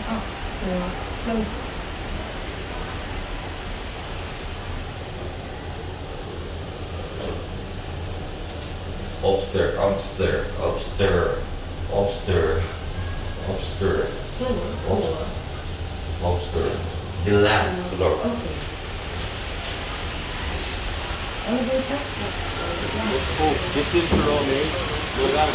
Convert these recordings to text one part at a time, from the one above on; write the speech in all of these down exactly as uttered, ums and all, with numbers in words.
Bon, close. Upstairs, upstairs, upstairs, upstairs, upstairs, upstairs. The last floor. Okay. Oh, the top floor. Oh, the fifth floor, man. Go down.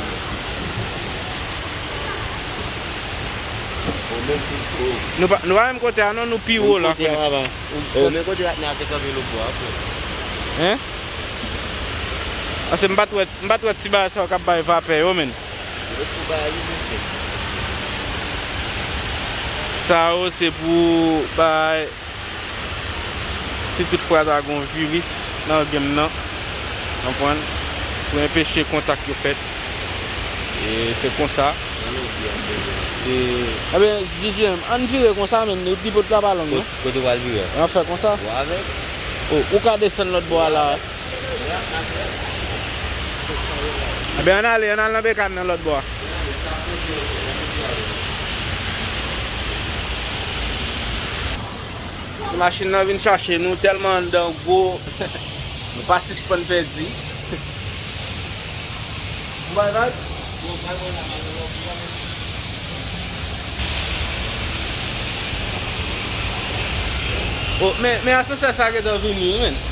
Oh, the fifth floor. Nou pa, nou pa menm kote a non, nou pi wo la. Kote a, papa. Oh, men kote a, nèg te kanpe lòt bò a, frè. Hein? Paske m pa t wè, m pa t wè ti bagay sa yo k ap bay vapè yo, menn. Yo tou bagay yo, menn. Sa yo, se pou bay, si tout fwa ta gon viris nan game nan, konprann? Pou enpeche kontak yo fèt. E se konsa. E, ebyen, D J M, ann vire konsa, menn, epi pot la pa long, non? Kote w al vire? Ann fè konsa. Ou avè? O, ou ka desann lòt bò a la. Ebyen, ann ale, ann al nan bekàn nan lòt bò a. Se machin nan vin chache nou, tèlman anndan gwo, nou pa sispann pèdi. Ou pa vag? Oh, men, men asansè sa gentan vini, wi, menn.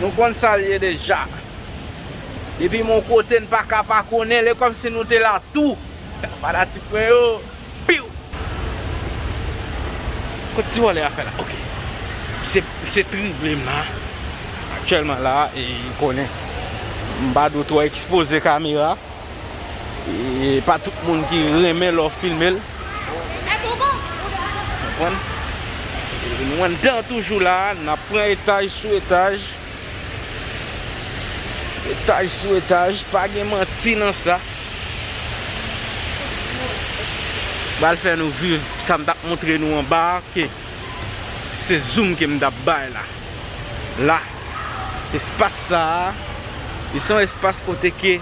Nou konn sa l ye deja. Depi m yon kote, n pa ka pa konnen l, e kòmsi nou te la tou. Fanatik mwen yo, piw! Kot ti vòlè a fè la? Ok. Se, se trible m la. Aktyèlman la, e konnen m pa dwe twò ekspoze kamera. E pa tout moun ki renmen lè w filme l. Konprann? E nou anndan toujou la, n ap pran etaj sou etaj. Etaj sou etaj, pa gen manti nan sa. Pral fè nou viv sa m t ap montre nou anba a, ke se zoom ke m t ap bay la. La, espas sa a, li se yon espas kote ke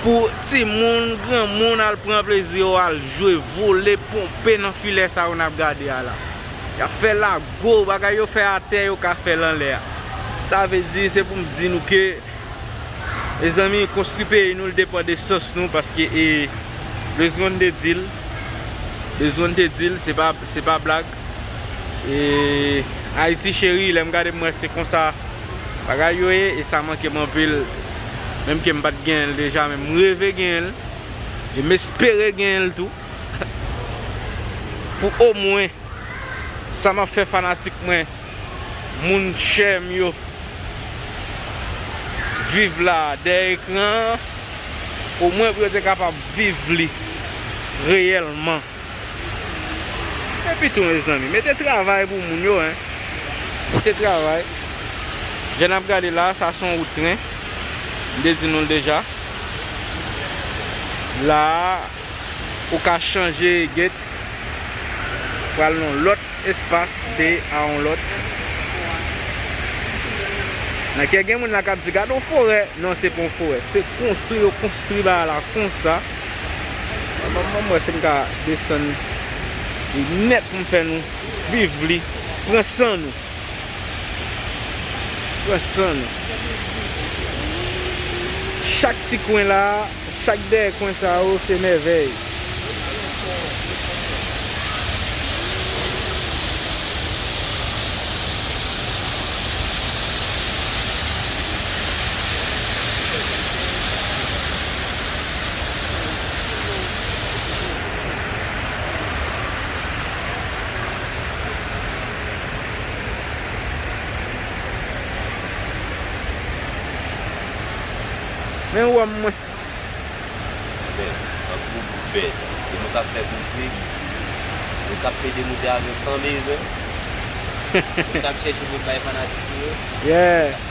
pou timoun, granmoun al pran plezi yo, al jwe, vole, ponpe nan filè sa yo n ap gade a la. Y ap fè lago, bagay yo fè atè, yo ka fè l anlè a. Sa vle di, se pou m di nou ke, mezanmi, konstwi peyi nou, l depann de sans nou, paske, e, Blezonn te di l, Blezonn te di l, se pa, se pa blag. E, Ayiti cheri, lè m gade m wè se konsa bagay yo ye, e sa manke m anpil, menm ke m pa t genyen l deja, men m reve genyen l, e m espere genyen l tou. Pou omwen, sa m ap fè fanatik mwen, moun chè m yo, viv la dèyè ekran an, omwen pou yo te kapab viv li reyèlman. Epi tou, mezanmi, mete travay pou moun yo, en. Mete travay. Jan n ap gade la, sa se yon wout tren. M te di nou l deja. La, ou ka chanje gate, pral nan yon lòt espas de a yon lòt. Nan kè gen moun la k ap di, "Gade yon forè." Non, se pa yon forè. Se konstwi, yo konstwi bagay la konsa. Ban m wè si m ka desann li nèt pou m fè nou viv li. Pran san nou. Pran san nou. Chak ti kwen la, chak dèyè kwen sa yo, se mèvèy. Men wòm mwen. Men, tankou bout bèt. E nou k ap fè bout vig. Nou k ap pede moute avyon san bezwen. Nou k ap chèche pou bay fanatik nou yo. Yeah.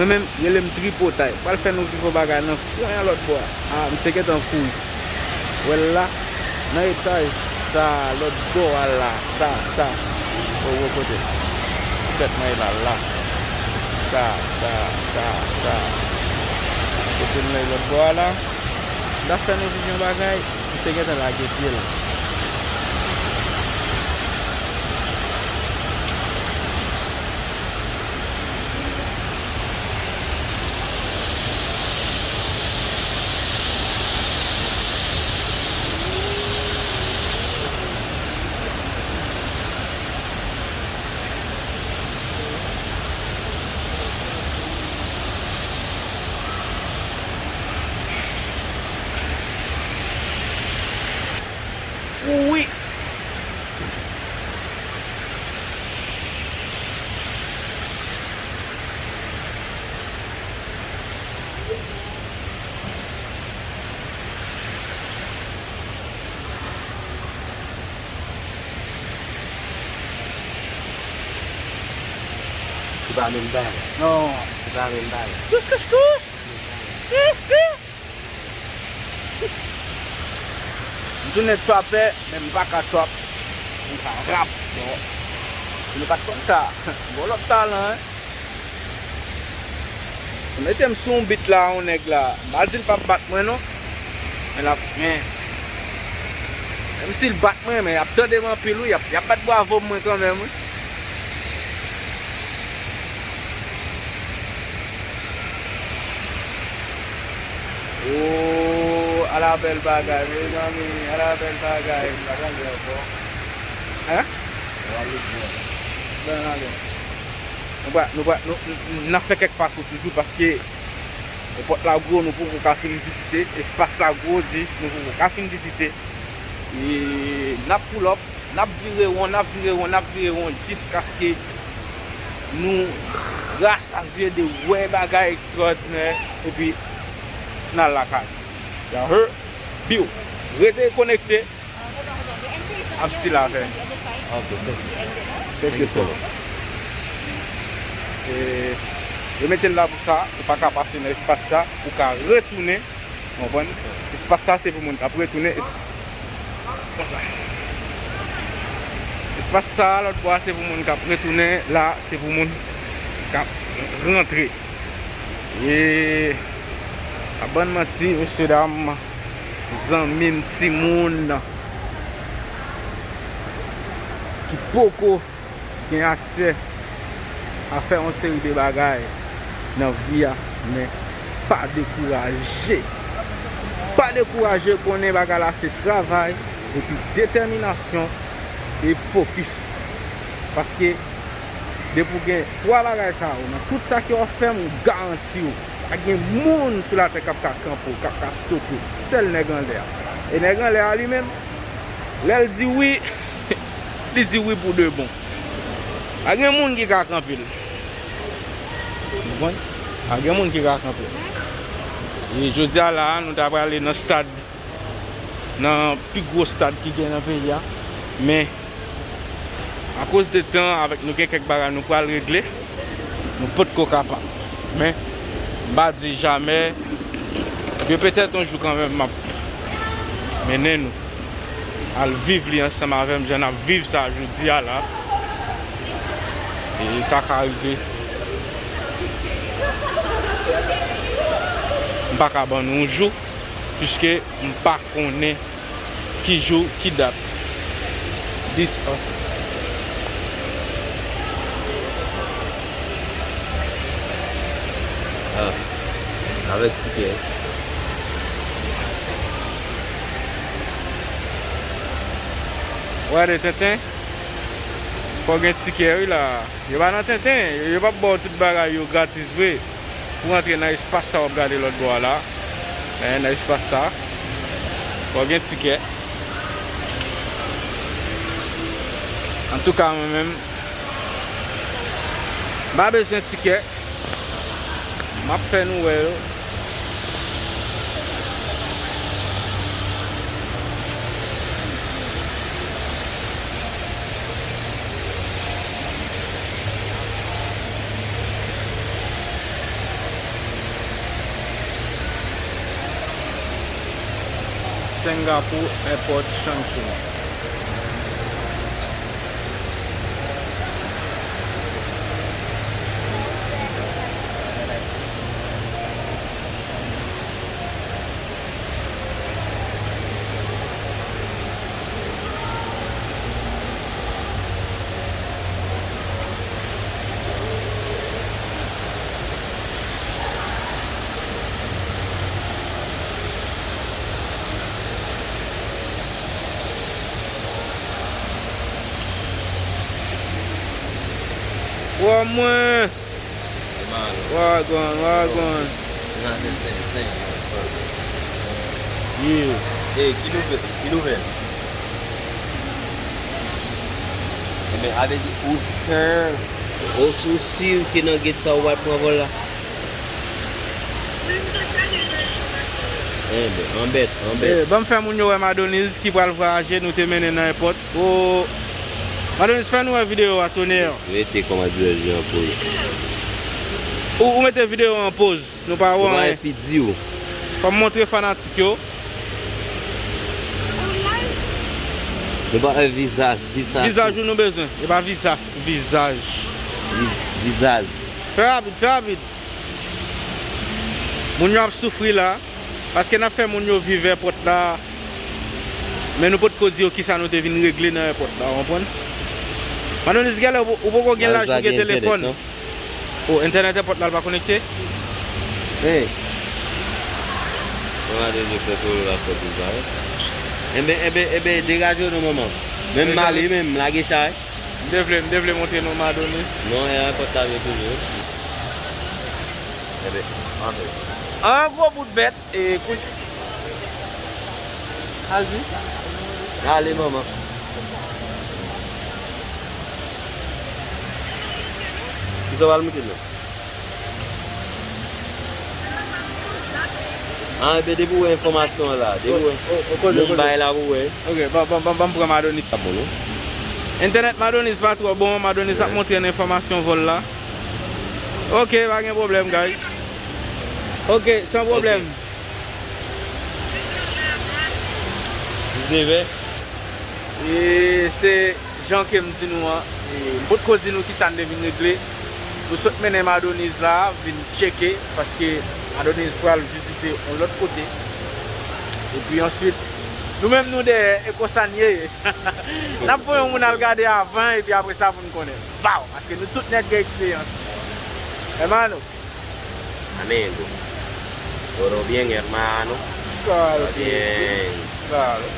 Mwen menm, rele m tripotay. Pral fè nou viv yon bagay nan kwen an lòt bò a. Ah, misye gentan kouri. Wè l la, nan etaj sa, lòt bò a la, sa, sa. O, o, kote? Tèt mwen e la, la. Sa, sa, sa, sa. Kote m nan lòt bò a la. L ap fè nou viv yon bagay, misye gentan lage pye l. Wi. Se pa menm bagay. Non. Se pa menm bagay. Kous, kous, kous. M tounen trapè, men m pa ka trap. M ka rap. Bon. Nou pa t konn sa. Bon, lòt talan, hein. Ou mete m sou yon beat la, yon nèg la. M pa di l p ap bat mwen, non. Men l ap, men. Menm si l bat mwen, men y ap tande m anpil, wi. Y ap, y ap bat bravo mwen kanmenm, wi. Oh, ala bèl bagay, mezanmi, ala bèl bagay. Hein? Bon, ale. Nou pa, nou pa, nou, n, n ap fè kèk pakou toujou paske pòt la gwo, nou poko ka fin vizite. Espas la gwo, di, nou poko ka fin vizite. E n ap pull up, n ap vire won, n ap vire won, n ap vire won jiskaske nou rasazye de wè bagay ekstraòdinè epi n al lakay. Y'all heard? Biw. Rete konekte. I'm still out here. Ok, thank you. Thank you so much. E, yo mete l la pou sa, ou pa ka pase nan espas sa, ou ka retounen, konprann? Espas sa se pou moun k ap retounen, es-, konsa. Espas sa, lòt bò a, se pou moun k ap retounen, la, se pou moun k ap rantre. E, pa ban n manti, mesye dam, zanmi m, timoun ki poko gen aksè a fè yon seri de bagay nan vi a, men pa dekouraje. Pa dekouraje, konnen bagay la se travay, epi detèminasyon, e fokis. Paske depi w gen twa bagay sa yo, nan tout sa ke w ap fè, m garanti w, pa gen moun sou latè k ap ka kanpe w, k ap ka stope w. Sèl nèg anlè a. E nèg anlè a li menm, lè l di wi, li di wi pou de bon. Pa gen moun ki ka kanpe l. Ou konprann? Pa gen moun ki ka kanpe l. E jodi a la a, nou ta prale nan stad, nan pi gwo stad ki gen nan peyi a. Men, akoz de tan, avèk nou gen kèk bagay nou pral regle, nou potko kapab. Men, m pa di jamè, ke petèt yon jou kanmenm m ap mennen nou al viv li ansanm avè m, jan n ap viv sa jodi a la. E sa ka rive. M pa ka ban nou yon jou, piske m pa konnen ki jou, ki dat. Dis an. Ah, avèk tikè. Wè de tenten. Fò gen tikè wi la. Yo pa nan tenten. Yo, yo p ap ba w tout bagay yo gratis vre. Pou rantre nan espas sa w ap gade lòt bò a la. Eh, nan espas sa. Fò gen tikè. Antouka, mwen menm, m pa bezwen tikè. M ap fè nou wè yo. Singapore Airport, Changchun. Wè mwen. Wagwan, wagwan. Yeah. Ey, ki nouvèl? Ki nouvèl? Ebyen, avè di ou sè, ou, ou si ke nan gate sa ou pral pran vòl la? Enben, anbèt, anbèt. Eh, ban m fè moun yo wè Madonise ki pral vwayaje, nou te mennen nan èpòt. O, Madonise, fè nou wè videyo a, tonè. Rete kòman dirè Jean Paul. Ou, ou mete videyo an poz, nou pa wè anyen. Fò m montre fanatik yo. Nou pa wè vizaj, vizaj. Vizaj ou nou bezwen, e pa vizaj, vizaj. Viz-, vizaj. Fè rapid, fè rapid. Moun yo ap soufri la, paske n ap fè moun yo viv èpòt la, men nou potko di yo kisa nou te vin regle nan èpòt la, w konprann? Madonise, gèlè ou, ou poko gen laj pou gen telefòn. O, entènèt èpòt la, l pa konekte? Hey. Mwen gade je fè toro la fè bizarre. Enben, enben, enben, degaje w non, manman. Menm m ale, menm m lage chay. M te vle, m te vle montre nou Madonise. Non, e a pòt la vle toujou. Enben, antre. An gwo bout bèt, e kounye. Al di. Ale, manman. Kisa w al moute la? Ah, enben, depi w wè enfòmasyon an la, depi w wè moun bay la pou wè. Ok, ban, ban, ban, ban m pran Madonise. Sa bon, non? Entènèt Madonise pa twò bon, Madonise ap montre n enfòmasyon vòl la. Ok, pa gen pwoblèm, guys. Ok, san pwoblèm. Diznèf è. E se jan ke m di nou an, e m potko di nou kisa n te vin regle. Nou sot mennen Madonise la, vin tcheke, paske Madonise pral vizite yon lòt kote. Epi answit, nou menm nou dèyè, e konsa n ye. N ap voye yon moun al gade avan, epi apre sa pou n konnen. Baw! Paske nou tout nèt gen eksperyans. Hermano. Amigo. Todo bien, hermano. Claro que sí. Bien. Claro.